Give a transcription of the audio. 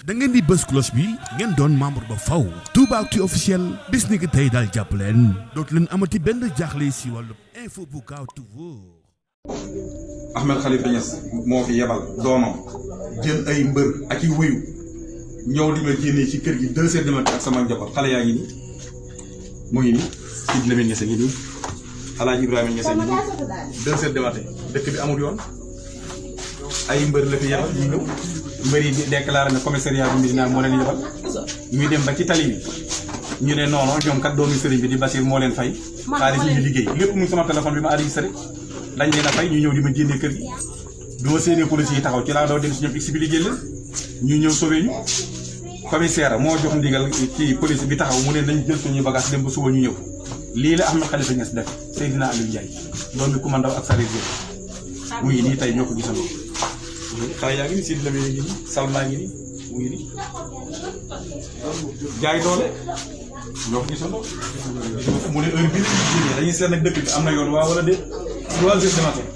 da ngeen di bës cloche bi ngeen doon membre ba faw Toubactu officiel bis ni ki tey daal jàpp leen dootu leen amati benn jaaxle si wàllu info bu gaaw toujours. Ahmed Khalifa Niasse moo fi yebal doomam jël ay mbër ak i wuyu ñëw di ma génnee ci kër gi 2 heures du matin ak sama njaboot xale yaa ngi nii mu ngi nii Sidi Lamine Niasse ngi nii Alaaji Ibrahima Niasse ngi nii 2 heures du matin dëkk bi amul yoon ay mbër la fi yebal ñu ñëw mbër yi déclaré na commissariat bi Médina moo leen yebal ñuy dem ba ci tali bi ñu ne non non ñoom kat doomi sëriñ bi di Bachir moo leen fay xaalis ñu liggéey lépp mu sama téléphone bi ma enregistré dañ leen a fay ñu ñëw di ma génnee kër gi du ma séenee police yi taxaw ci laa doo dem si ñoom expliqué leen ñu ñëw sauvé ñu commissaire moo jox ndigal ci police bi taxaw mu ne nañ jël suñuy bagage dem ba suba ñu ñëw lii la Ahmed Khalifa Niasse def Seydina Aliou Ndiaye doomi Coumba Ndaw ak Sarir mu ngi nii tey ñoo ko gisandoo xale yaa ngi nii Sidi Lamine ngi nii Salma ngi nii mu ngi nii jaay doole ñoo ko gisandoo mu ne heure bii dañuy seet nag dëkk bi am na yoon waa wala déet 3 heures du matin